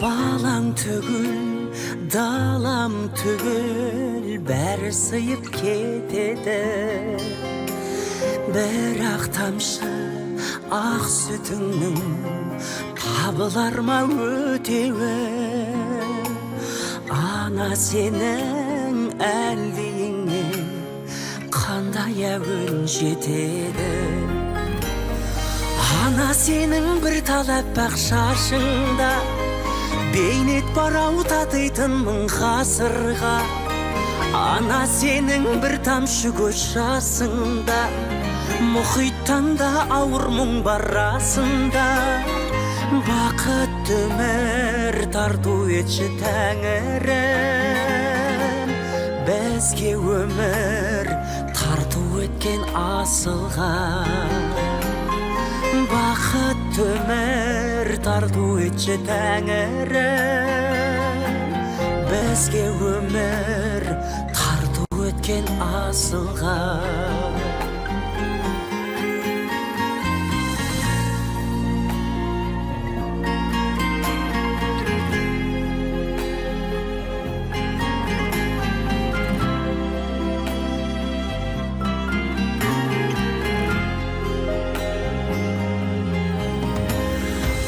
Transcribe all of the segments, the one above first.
Балаң түгіл, далам түгіл, бәрі сыйып кетеді. Бірақ тамшы ақ сүтіңнің табылар ма өтеуі? Ана сенің әлдиіңе қандай әуен жетеді? Ана сенің бір тал аппақ шашыңда бейнет бар ау татитын мың ғасырға. Ана сенің бір тамшы көз жасыңда мұхиттан да ауыр мұң бар расында. Бақытты өмір тарту етші тәңірім, бізге өмір тарту еткен асылға. Бақытты өмір тарту етші тәңірім, бізге өмір тарту еткен асылға.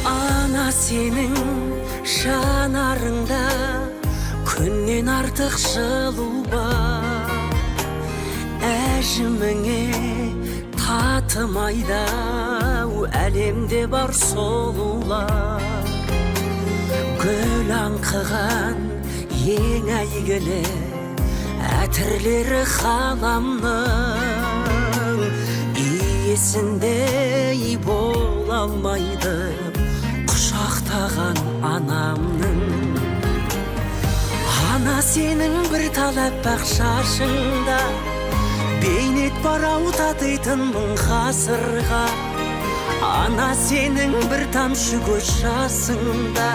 Ана сенің жанарыңда күннен артық жылу бар. Әжіміңе татымайды ау әлемде бар сұлулар. Гүл аңқыған ең әйгілі әтірлері ғаламның, иесіндей бола алмайды құшақтаған анамның. Ана сенің бір тал аппақ шашыңда бейнет бар ау татитын мың ғасырға. Ана сенің бір тамшы көз жасыңда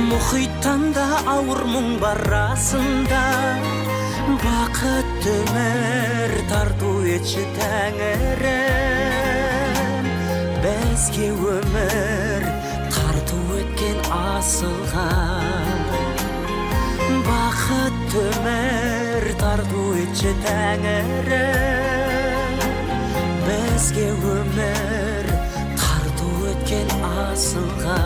мұхиттан да ауыр мұң бар расында. Бақытты өмір тарту етші тәңірім, бізге өмір тарту еткен асылға. Бақытты өмір тарту етші тәңірім, бізге өмір тарту еткен асылға.